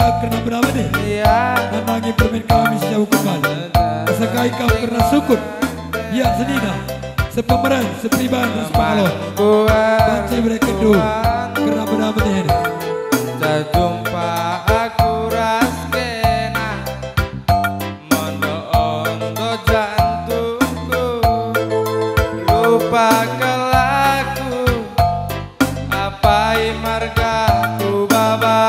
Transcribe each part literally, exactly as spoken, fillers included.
Kerna benama deh. Iya. Nandangi permen kami sejauh kembali. Sekai kam kerna sukut. Ya, senina. Sepemeren, seperiban, ras pengalo. Banci bere kendu. Kerna benama deh. Jumpa aku ras kena. Mondo-ondo jantungku, lupa kelaku, apai marga ku baba.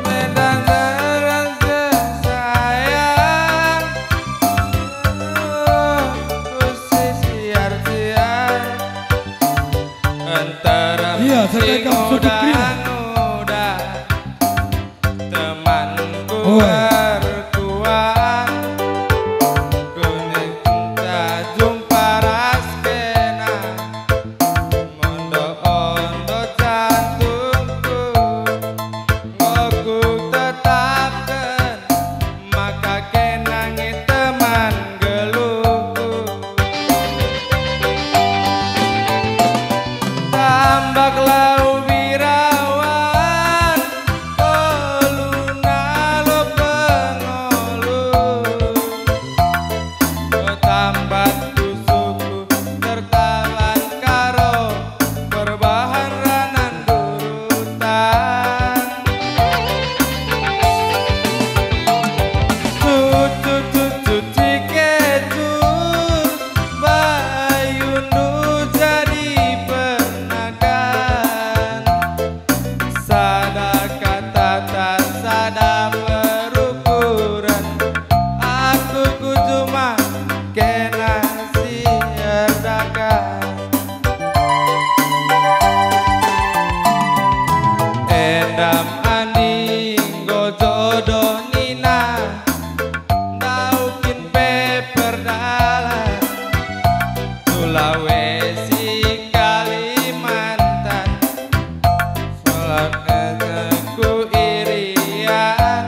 Medan terang sayang, ku sisiar-siar. Iya, saya kau sudut kerina. Temanku erkuah, kuning tak jumpa ras kena, mondo-ondo jantungku, enggo kutetapken maka kena nge teman geluhku. Tambak lau birawan, tolu nalo pengulu. Tambat pusuhku tertaban karo perbahan ranan durutan. Cucu-cucu cikecur, bayundu jadi pernakan. Sada kata tak sada perukuren, aku ku juma kena si erdakan. Endam andi enggo jodoh nina, ndauh kin pe perdalan. Sulawesi, Kalimantan, Solok ku irian,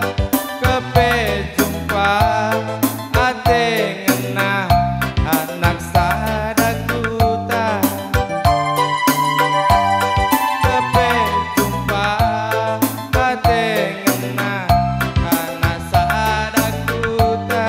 kepe jumpa ate ngena anak sada kuta. Kepe jumpa ate ngena anak sada kuta.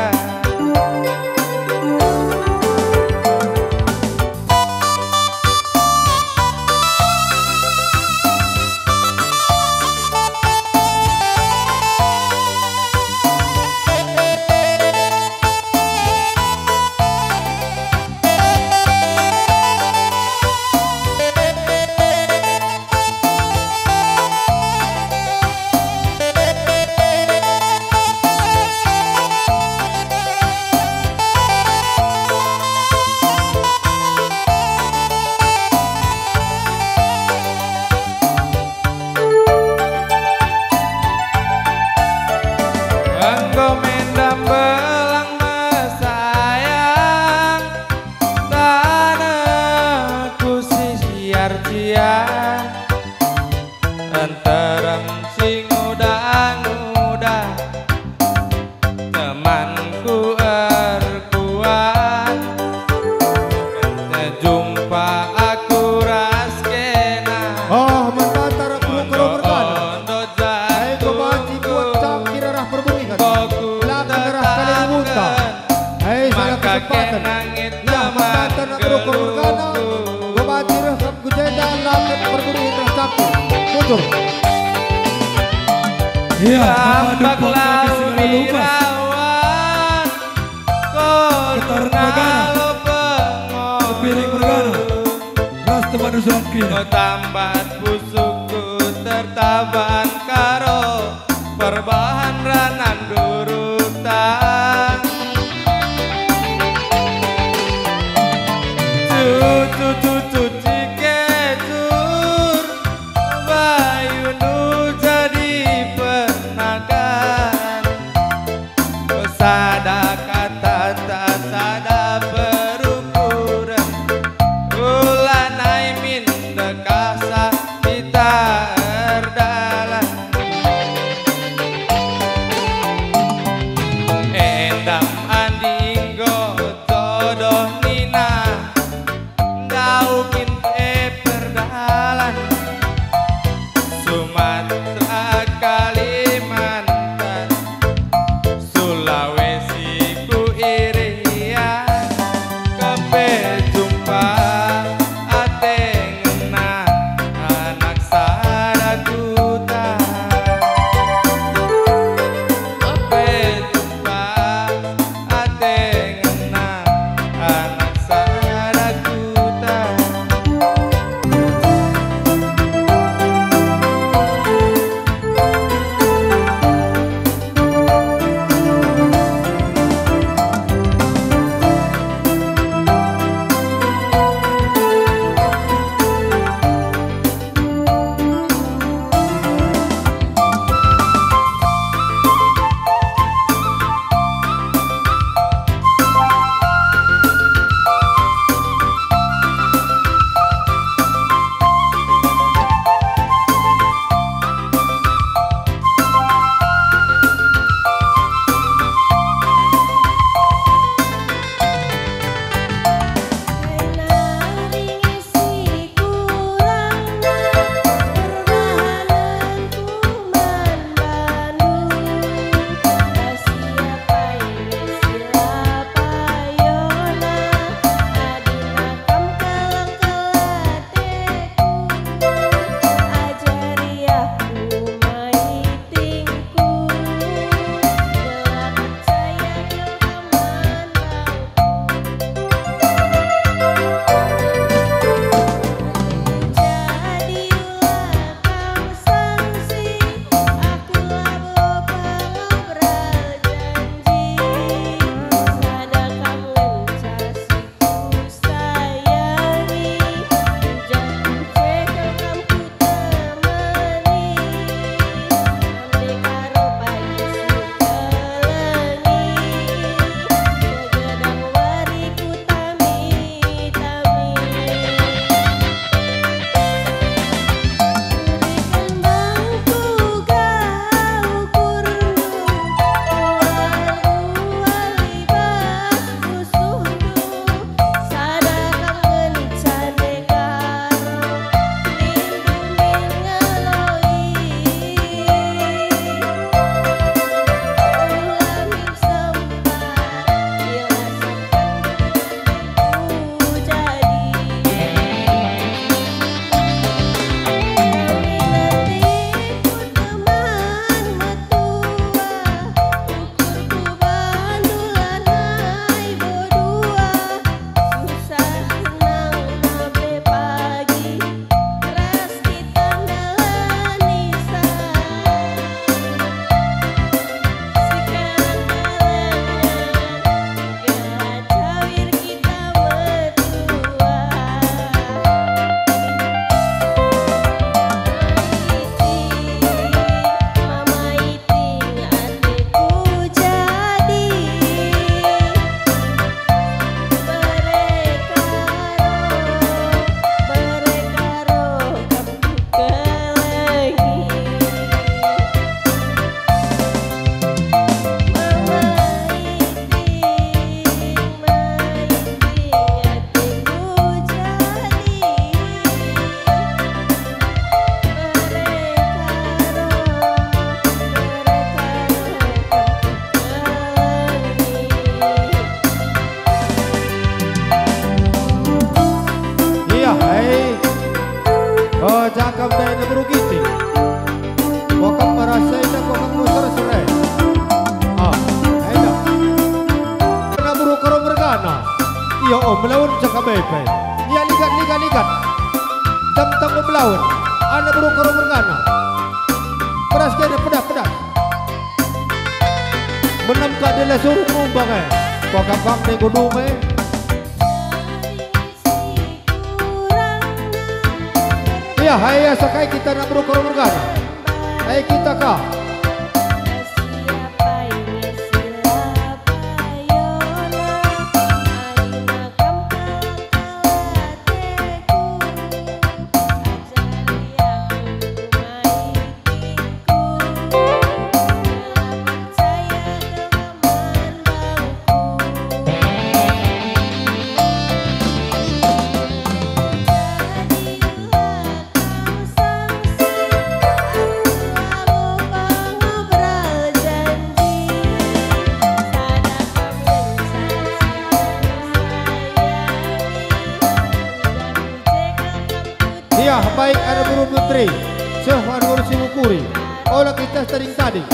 Enggo mendam belang mesayang, tanehku si siar-siar. Nterem si nguda-nguda, temanku erkuah. Tejumpa aku ras kena. Oh, mantap, arah perukar mergana. Ondo-ondo. Ai, jatuh kubanci buat cangkir arah perburingan. Laku arah kali bunta. Hei, salah kesempatan. Ya, maka tanah berukar mergana. Gua banci reh kam ku jenda, laku perburuhen reh campur. Bujur. Iya, mengadu pok kami segala lupas. Getaran mergana. Sepiring mergana. Ras teman usulan kerina. Tambat pusuhku tertaban karo perbahan ranan durutan. Cucu-cucu cikecur, bayundu jadi pernakan. Sada kata tak sada perukuren, ulanai min dekah sah kita erdalan. Endam andi enggo jodoh nina, ndauh kin pe perdalan. Yo, oh, melawen cakap e pe. Ya, ligat, ligat, ligat. Tang-tang melawen. Anak beru karo mergana. Pedas kena, pedas, pedas. Menem ka dela suruh ngumbang e. Pakakang ne gunung e. Iya, hai, asa kai kita anak beru karo mergana. Hai, kita ka. Iya, baik, anak beru menteri, seh anak beru si mukuri, ola kita tading-tading.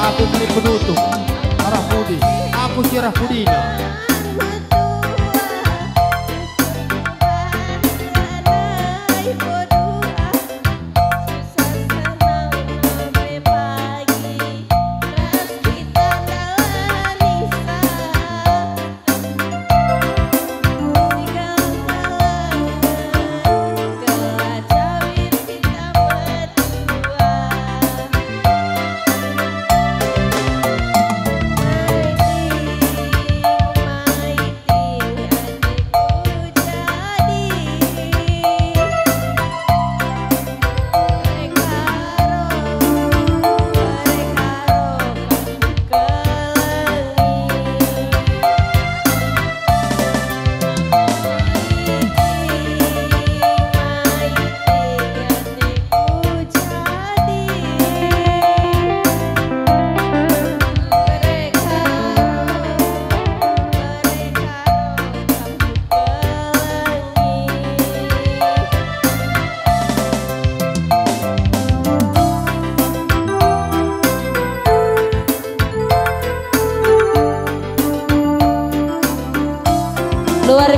Aku beri penutup. Arah pudi? Aku si arah pudina.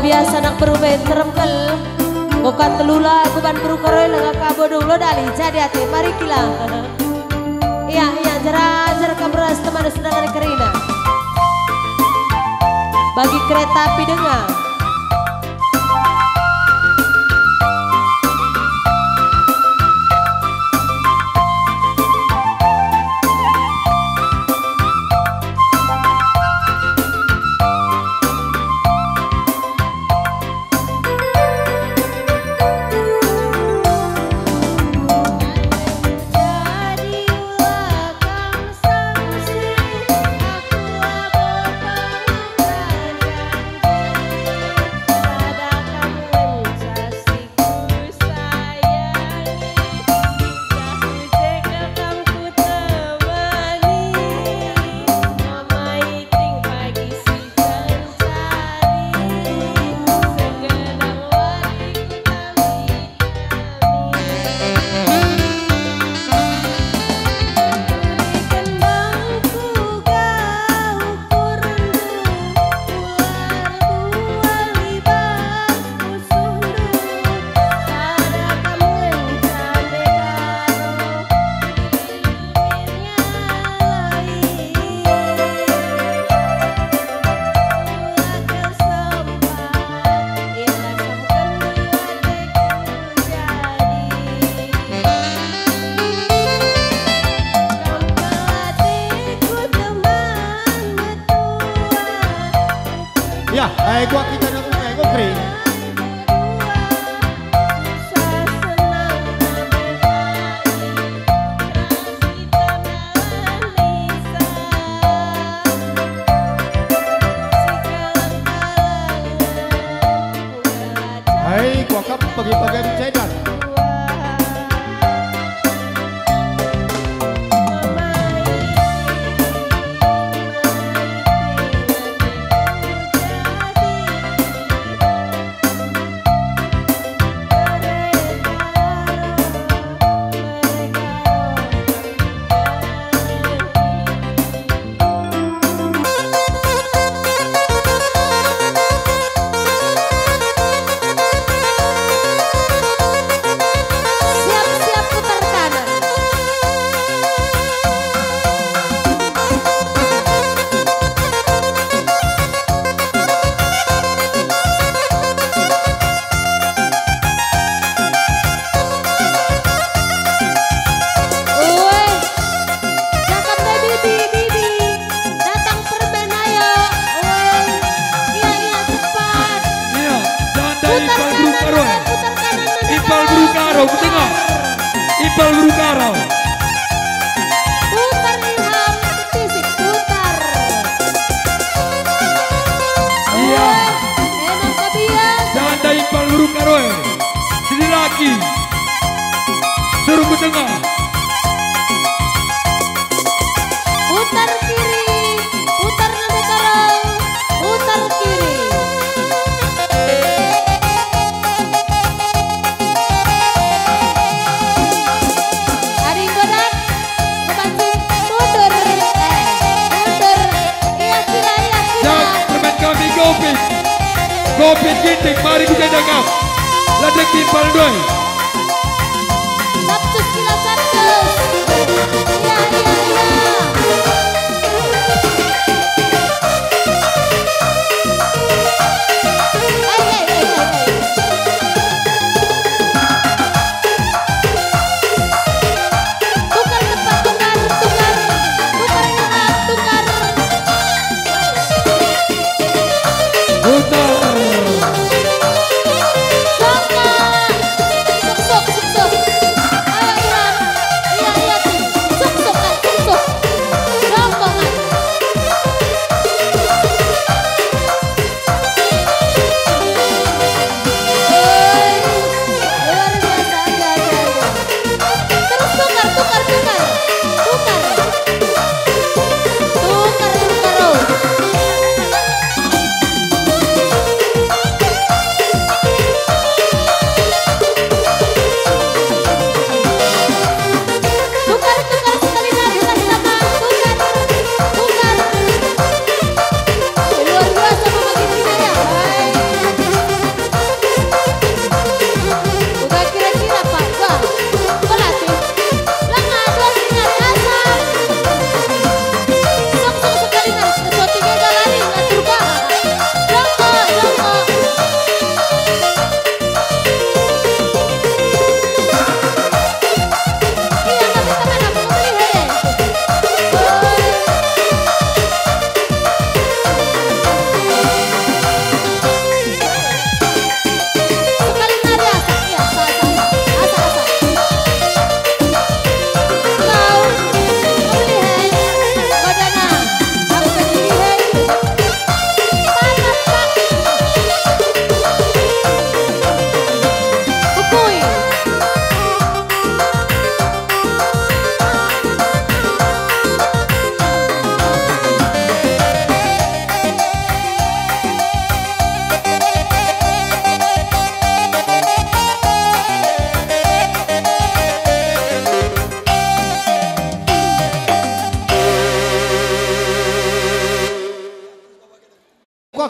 Biasa nang beru ben terem kal. Bukan telula kuban beru keroi lenga kabo dulu dali jadi ate mari kila. Iya, iya, jera-jera kaberas teman sedang kerina. Bagi kereta api dengar. Ya, eh, gua kita nak, eh, gua kering. Hai, kuakap pagi-pagi cedan. Siap-siap putar kanan. Ue, cakap deh, Bibi, Bibi. Datang permen, ayo. Ue. Iya, iya, cepat. Iya, janda. Putar Impal kanan, Brukaro. Putar kanan, putar kanan. Impal Brukaro, ku tengah. Impal Brukaro. Putar, Ilham, fisik, putar. Iya. Ue, enak, Fabian. Janda Impal Brukaro. Sini lagi. Suruh ku tengah. Putar kiri, putar nande karo, putar kiri. Adi enggo dat, kepancing mundur, eh, mundur. Iya, kira, iya, kira. Jak, teman kami Gopit. Gopit Ginting, mari ku jenda kam. Ladek timpal doi. Saptus kila saptus. Iya, iya, iya. Hei, hei, hei, hei, hei. Tukar tempat, tukar, tukar. Tukar tempat, tukar. Putar. Songkak.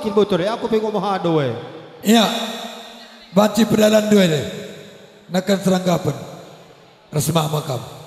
Kin botore, aku pe enggo mehado e. Ia, banci pedalan dua deh. Neken seranggapen. Ras mama kam.